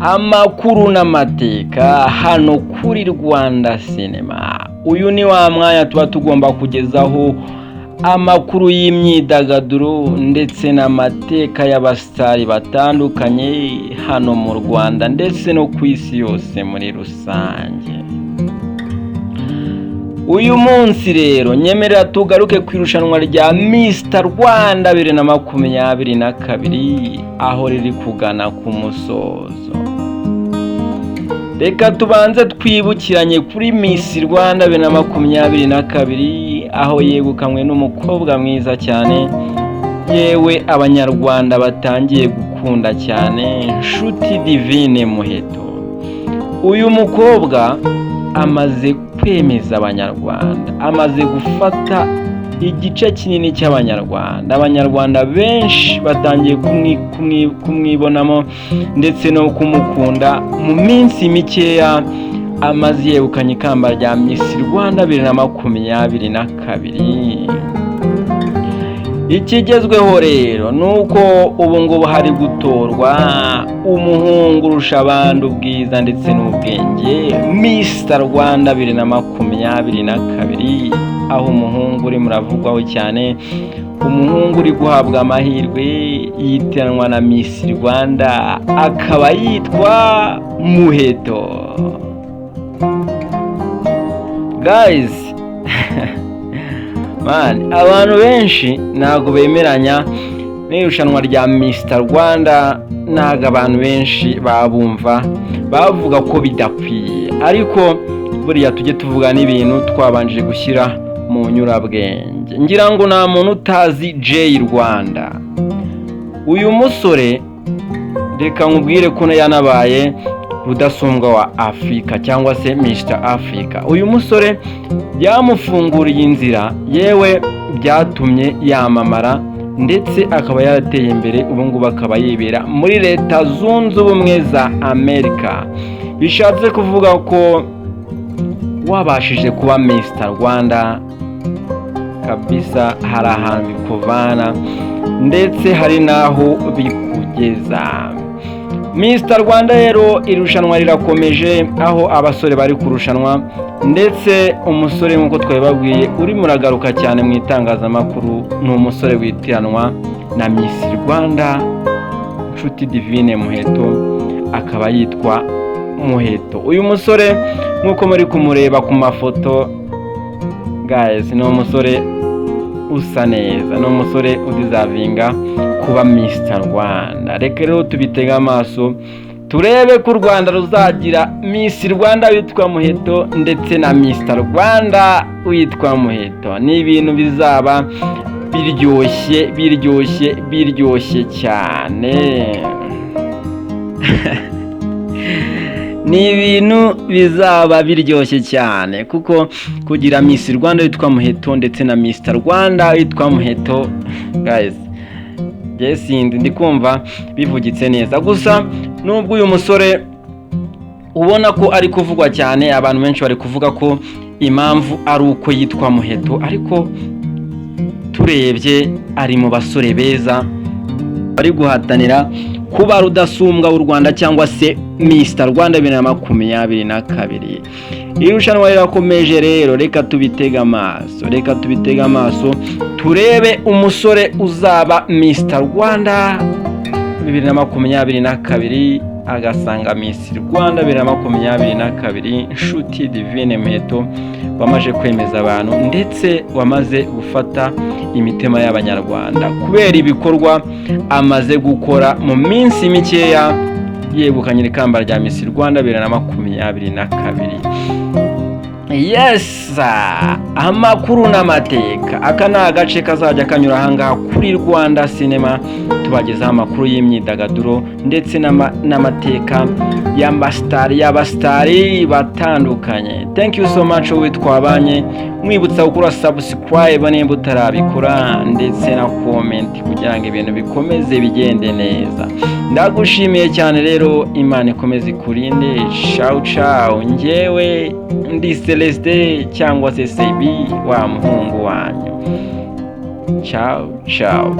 Amakuru n'amateka hano kuri Rwanda Cinema. Uyu ni wa mwanya tuba tugomba kugezaho amakuru y'imyidagaduro ndetse n'amateka y'abasitari batandukanye hano mu Rwanda ndetse no ku isi yose muri rusange. Uyu munsi rero nyemerera tugaruke ku irushanwa rya Mr Rwanda 2022, aho riri kugana ku musozo. Reka tubanze twibukiranye kuri Miss Rwanda 2022, aho yegukanywe n'umukobwa mwiza cyane, yewe Abanyarwanda batangiye gukunda cyane, Nshuti Divine Muheto. Uyu mukobwa amaze kwemeza Abanyarwanda, amaze gufata igice kinini cy'Abanyarwanda. Abanyarwanda benshi batangiye kumwibonamo ndetse no kumukunda mu minsi mikeya amaze yegukanye ikamba rya Miss Rwanda 2022. Ikigezweho rero ni uko ubu ngubu hari gutorwa umuhungu urusha abandi ubwiza ndetse n'ubwenge, Mr Rwanda 2022, aho umuhungu uri muravugwaho cyane, umuhungu uri guhabwa amahirwe yitiranwa na Miss Rwanda, akaba yitwa Muheto. Guys, man, abantu benshi ntabwo bemeranya n'irushanwa rya Mr Rwanda, ntabwo abantu benshi babumva, bavuga ko bidakwiye, ariko buriya tujye tuvuga n'ibintu twabanjije gushyira mu nyurabwenge. Ngira ngo nta muntu utazi Jay Rwanda. Uyu musore, reka nkubwire ko yanabaye rudasumbwa wa Afurika cyangwa se Mr Africa. Uyu musore byamufunguriye inzira, yewe byatumye yamamara ndetse akaba yarateye imbere, ubu ngubu akaba yibera muri Leta Zunze Ubumwe za Amerika. Bishatse kuvuga ko wabashije kuba Mr Rwanda kabisa, hari ahantu bikuvana ndetse hari n'aho bikugeza. Mr Rwanda rero, irushanwa rirakomeje, aho abasore bari kurushanwa, ndetse umusore nk'uko twabibabwiye uri muragaruka cyane mu itangazamakuru ni umusore witiranwa na Miss Rwanda Nshuti Divine Muheto, akaba yitwa Muheto. Uyu musore nk'uko muri kumureba ku mafoto, guys, ni umusore usa neza, ni umusore udeservinga kuba Mr Rwanda. Reka rero tubitege amaso turebe ko u Rwanda ruzagira Miss Rwanda witwa Muheto ndetse na Mr Rwanda witwa Muheto. Ni ibintu bizaba biryoshye, biryoshye, biryoshye cyane. Ni ibintu bizaba biryoshye cyane, kuko kugira Miss Rwanda witwa Muheto ndetse na Mr Rwanda witwa Muheto, guys, sindi ndi kumva bivugitse neza. Gusa nubwo uyu musore ubona ko ari kuvugwa cyane, abantu benshi bari kuvuga ko impamvu ari uko yitwa Muheto, ariko turebye ari mu basore beza bari guhatanira kuba rudasumbwa w'u Rwanda cyangwa se Mr Rwanda 2022. Irushanwa rirakomeje rero, reka tubitege amaso, reka tubitege amaso turebe umusore uzaba Mr Rwanda 2022, agasanga Miss Rwanda 2022 Nshuti Divine Muheto, wamaze kwemeza abantu ndetse wamaze gufata imitima y'Abanyarwanda kubera ibikorwa amaze gukora mu minsi mikeya yegukanye ikamba rya Miss Rwanda 2022. Yes, amakuru n'amateka, aka ni agace kazajya kanyura ahangaha kuri Rwanda Cinema, tubagezaho amakuru y'imyidagaduro ndetse n'amateka y'amasitari, y'abasitari batandukanye. Thank you so much wowe twabanye, mwibutsa gukora subscribe nimba utarabikora ndetse na comment kugira ngo ibintu bikomeze bigende neza. Ndagushimiye cyane rero, Imana ikomeze ikurinde. Ciao ciao, njyewe ndi Celestin cyangwa se Sebi wa muhungu wanyu. Ciao ciao.